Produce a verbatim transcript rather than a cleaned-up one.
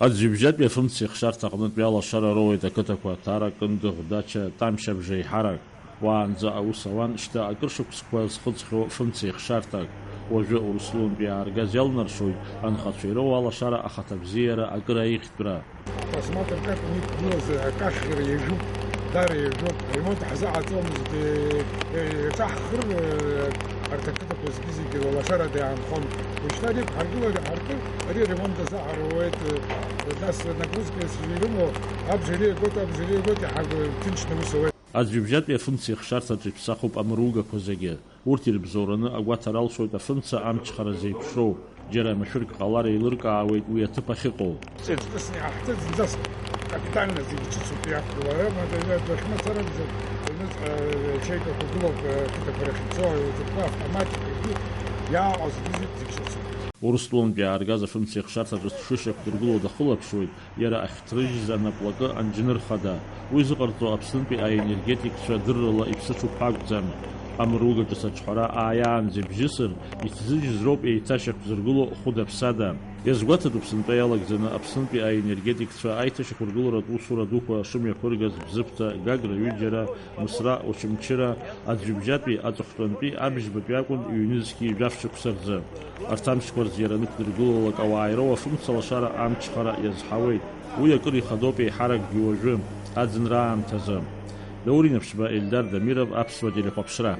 Аӡҩыбжьатәи афымцеихшарҭа аҟнытә иалашара роуеит ақыҭақәа Ҭара, Кындыӷә, Дача, Тамшь абжеиҳарак. Уаанӡа аус ауан, шьҭа акыр шықәсқәа зхыҵхьоу фымцеихшарҭак. Уажәы Урыстәылантәи иааргаз иалнаршоит анхацәа ироуа алашара ахаҭабзиара акыр аиӷьтәра. Посмотрим, как у них было за-, акашьара иажәуп, дара иажәуп. Аремонт ҳзаҟаҵомызт, э, э, еиҿаҳхыр, э, арҭ ақыҭақәа зегьы-зегьы лашарада иаанхон. Уажәшьҭа ари ҳаргылар, ҳаркыр, ари аремонт азаҳаруеит, э, нас нагрузка ирымоу, абжара игоит, абжара игоит, иҳаргылар, ҭынчны аус ауеит. Аӡҩыбжьатәи афымцеихшарҭаҿ иԥсахуп амыругақәа зегьы. Урҭ ирыбзоураны агәаҭара алшоит афымца амчхара зеиԥшроу. Џьара машәырк ҟалар еилыркаауеит уи аҭыԥ ахьыҟоу. Ҵеиҵкысны иаҳҭыҵӡаз капитально зегьы ҿыцуп иақәгылара, мадаҩа дашәмацарамзар, аҩныҵҟа ячеикақәа гылоуп, ақыҭақәа рахь ицо, аҩаӡақәа, автоматикагьы иааҟаз зегьы ҿыцуп. Урыстәылантәи иааргаз афымцеихшарҭаҿы зҽышьақәдыргыло дахылаԥшуеит, иара ахьҭрыжьыз анаплакы анџьныр хада. Уи зыҟарҵо Аԥснытәи аенергетикцәа адыррала иԥсыҽуп ҳәа акәӡам. Амыруга ҿыц аҿҳәара ааиаанӡа ибжьысыр, иҭзыжьыз роуп еиҭашьақәзыргыло хәыда-ԥсада. Иазгәаҭатәуп сынтәа иалагӡаны Аԥснытәи аенергетикцәа аиҭашьақәыргыларатә усура дуқәа шымҩаԥыргаз Бзыԥҭа, Гагра ҩыџьара, Мысра, Очамчыра, Аӡҩыбжьатәи, аҵыхәтәантәи, абжьбатәи акәын ҩнызқьи жәаф шықәса рзы. Арҭ амчқәа рзы иара анықәдыргылалак, ауаа ироуа афымца лашара амчхара иазҳауеит. Уи акыр ихадоуп еиҳаракгьы уажәы, аӡынра аамҭазы. Даур Инаԥшьба, Ельдар Дамиров, Аԥсуа телехәаԥшра.